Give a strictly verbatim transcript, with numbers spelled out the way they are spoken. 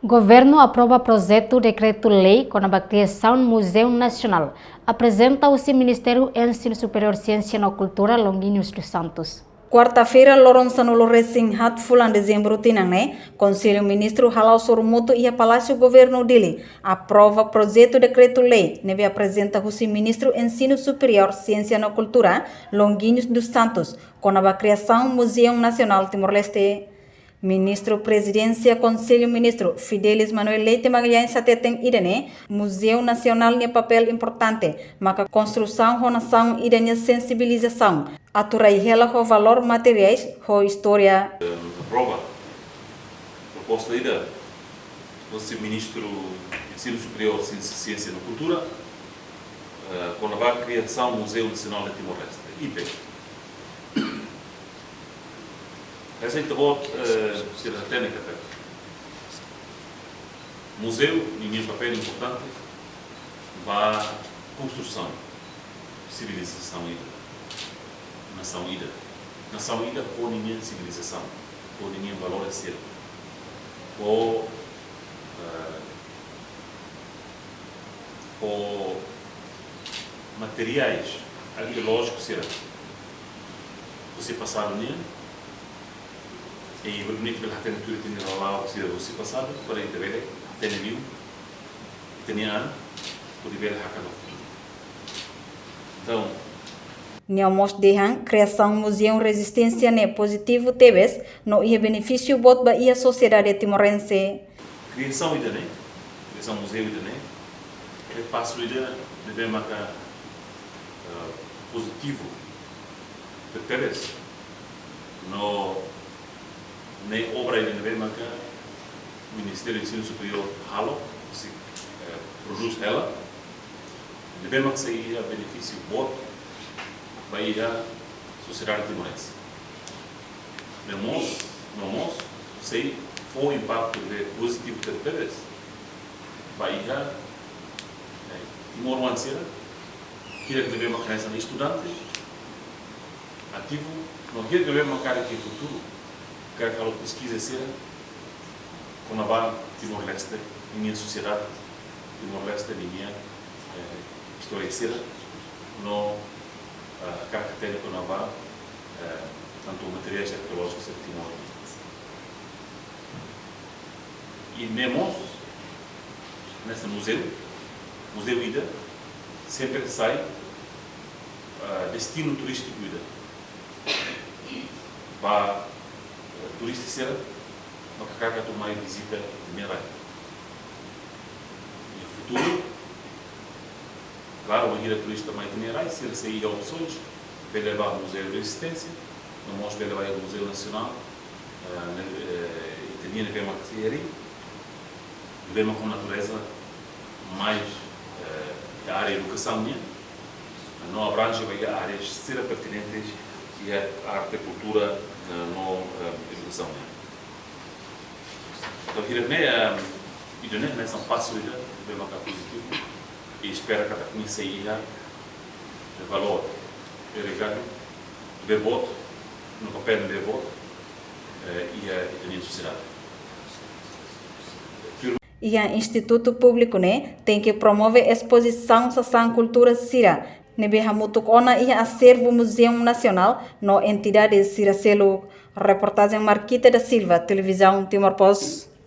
Governu aprova projetu dekretu-lei kona-ba kriasaun Muzeu Nasionál, aprezenta husi Ministériu Ensinu Superiór, Siénsia no Kultura, Longuinhos dos Santos. Kuarta-feira, loron sanulu-resin-haat fulan Dezembru tinan ne'e, Konsellu Ministru hala'o sorumutu iha Palásiu Governu Dili, aprova projetu dekretu-lei ne'ebé aprezenta husi Ministru Ensinu Superiór, Siénsia no Kultura, Longuinhos dos Santos, kona-ba kriasaun Muzeu Nasionál Timor-Leste. Ministru Prezidénsia Konsellu Ministru, Fidelis Manuel Leite Magalhães, hateten ida-ne'e, Muzeu Nasionál nia papél importante maka konstrusaun ho nasaun ida nia sensibilizasaun, atu rai hela ho valór materiais ho istória. Aprova proposta ida husi Ministru Ensinu Superiór, Siénsia, Siénsia no Kultura, eh, kona-ba kriasaun Muzeu Nasionál de Timor-Leste, I P. Hanesan ita-boot, eh, sira hatene katak muzeu ninia papél importante ba konstrusaun sivilizasaun ida, nasaun ida. Nasaun ida ho ninia sivilizasaun, ho ninia valores sira, ho, eh, ho materiais arkeolójikus sira husi pasadu nian, i ita bele hatene tuir ita-nia lala'ok sira husi pasadu, para ita bele hatene liu ita-nia an, hodi bele hakat ba futuru. Entaun, nia mós dehan kriasaun Muzeu Rezisténsia ne'e pozitivu tebes no iha benefísiu boot ba iha sosiedade timorense. Kriasaun ida-ne'e, kriasaun muzeu ida-ne'e, é pasu ida ne'ebé maka, eh, pozitivu tebetebes. No ne'e obra ida ne'ebé maka Ministériu Ensinu Superiór halo, husi, eh, prodús hela, ne'ebé maka sei iha benefísiu boot ba iha sosiedade timorense. No mós, no mós sei fó impaktu ne'ebé pozitivu tebetebes ba iha, eh, timoroan sira, hirak ne'ebé maka hanesan estudante ativu, no hirak ne'ebé maka karik iha futuru karik halo peskiza sira kona-ba Timor-Leste ninia sosiedade, Timor-Leste ninia, eh, istória sira, no, eh, karik hatene kona-ba, eh, tantu materiais arkeolójikus iha Timor. I ne'e mós, hanesan muzeu, muzeu ida sempre sai, eh, destinu turístiku ida ba, eh, turista sira maka karik atu mai vizita ita-nia rai. Iha futuru, klaru, bainhira turista mai ita-nia rai, sira sei iha opsaun, bele ba Muzeu Rezisténsia, no mós bele ba Muzeu Nasionál, eh, ne'e, eh, ita-nian ne'ebé maka sei harii, ne'ebé maka ho natureza mais, eh, iha área edukasaun nian, no abranje ba iha áreas sira pertinentes iha arte, kultura, eh, no, eh, edukasaun nian. Entaun, hirak ne'e, eh, ida-ne'e hanesan pasu ida ne'ebé maka pozitivu, i espera katak nia sei iha, eh, valór agregadu ne'ebé boot, no papél ne'ebé boot, eh, iha ita-nia sosiedade. Iha institutu públiku ne'e tenke promove espozisaun sasán kultura sira ne'ebé hamutuk ona iha aservu Muzeu Nasionál no entidade sira seluk. Reportajen Marquita da Silva, Televizaun Timor Post.